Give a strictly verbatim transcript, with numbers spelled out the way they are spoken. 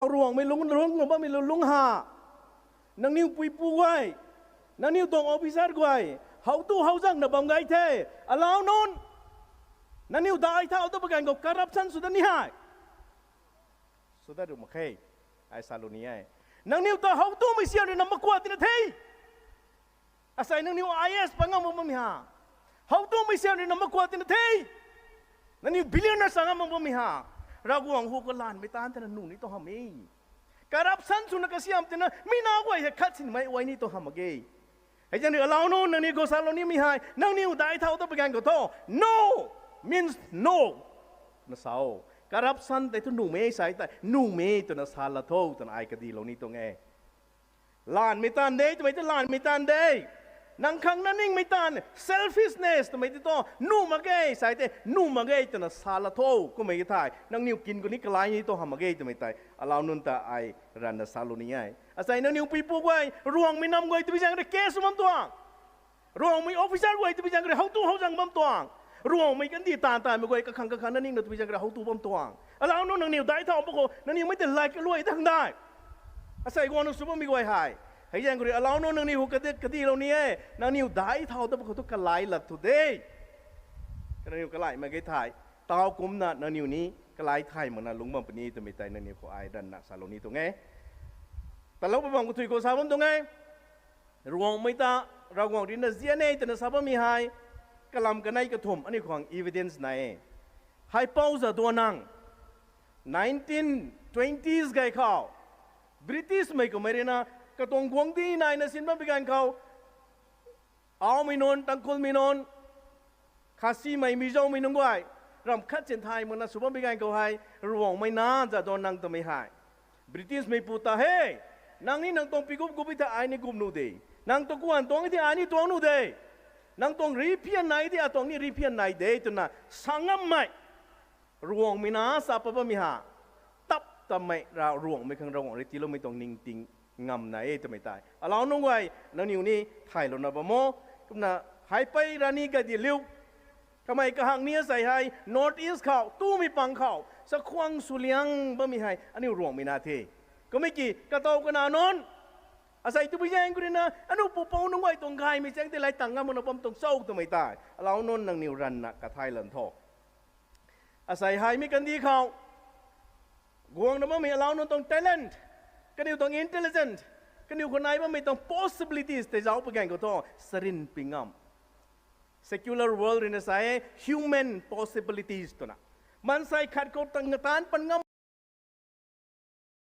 Ruangmei lungc, lungc bammei lungc ha. Nangniw puipu guay, nangniw tuang officer guay, how tu how zangna bam gay the. Alau nunc, nangniw dai thau ta paganv khou corruption sw dat ni hei, sw dat ru mak khe. Ai salou ni e. Nangniw ta how tumei siam rui na makua tina the. Asei nangniw I A S pa ngam bam bammei ha, how tumei siam rui na makua tina the. Nangniw billionaire sa ngam bam bammei ha, Ravguangc hu khou lanmei taanv tana nuh ni tuang hamh e. Corruption swna kasiam tina mi na guay hei khat sinmei uai ni tuang hamh mak ge. Hei zaeng rui alau nunc, nangniw khou salou nimei hei, nangniw dai thau ta paganv khou thu, no means no twna sa o. Corruption tei thu nuhmei sa tei nuhmei twna sa la tho twna ai kadilou ni tuang e. Lanmei taanv de twmei tei lanmei taanv de. Nang khang na ningmei taanv, selfishness twmei tei thu nuh mak ge, sa tei nuh mak ge twna sa la tho. Kummei ki thei nangniw kin khou ni kalai ni tuang hamh mak ge twmei tei alau nunc ta ai ranvna salou ni e. Asei nangniw puipu guay, Ruangmei nam guay twbi zaeng rui case bam tuang, Ruangmei officer guay twbi zaeng rui how tu how zang bam tuang, Ruangmei kandih taanv taimei guay kakhang kakhang na ningna twbi zaeng rui how tu bam tuang. Alau nunc, nangniw dai thau pa khou nangniw mei tei like luai dang dai. Asei guangna sw bammei guay hei, hei zaeng rui alau nunc, nangniw hu kadi, kadilou ni e. Nangniw dai thau ta pa khou thu kalai lat thu de. Nangniw kalai mak ge thei, tau kumcna nangniw ni kalai thay makna lungc bam puni twmei tei nangniw khou ai ranvna salou ni tuang e. Talou pa bam kathui khou sa bam tuang e. Ruangmei ta Ravguangc rui na zian e twna sa bammei hei, kalam kanei kathumh aniu khang evidence nai e. Haipou Jadonang, nineteen twenties gay khou, British mei kummei rui na katuang guangcdic naina sin bammei ganv khou, Aomei nunc, Tangkhulmei nunc, Khasimei, Mizomei nunc guay, ramh khat sin thay makna sw bammei ganv khou hei, Ruangmei na Jadonang twmei hei, British meipu ta he, nang ni nang tuang pi gup gup e thei ai ni gup nuh de, nang tuang kuan tuang e thei ai ni tuang nuh de, nang tuang riphian nai thei atuang ni riphian nai de twna sa ngammei, Ruangmei na sa pat bammei ha, tap tammei ra Ruangmei khang Ravguangc rui tiiloumei tuang ningting ngamna e twmei tei alau nunc guay nangniw ni thaylouna bam o. Kumna Haipei Rani Gaidinliu, kamei kahak ni asei hei North East khou tumei pang khou chakhwang swliang bammei hei aniu Ruangmei na the. Kummei ki katow kana nunc, asei tabui zaeng khou rui na aniu pupouc nunc guay tuang gaymei chaeng tei lay tang ngam makna bam tuang cho twmei tei alau nunc nangniw ranvna kathay lan tho. Asei hei mi kandih khou guangna bammei alau nunc tuang talent, kaniw tuang intelligent, kaniw khou nai bammei tuang possibilities tei zauc pui ganv khou thu sarin pui ngam. Secular world rui na sa e human possibilities twna. Maansei khat khou tang taanc pan ngam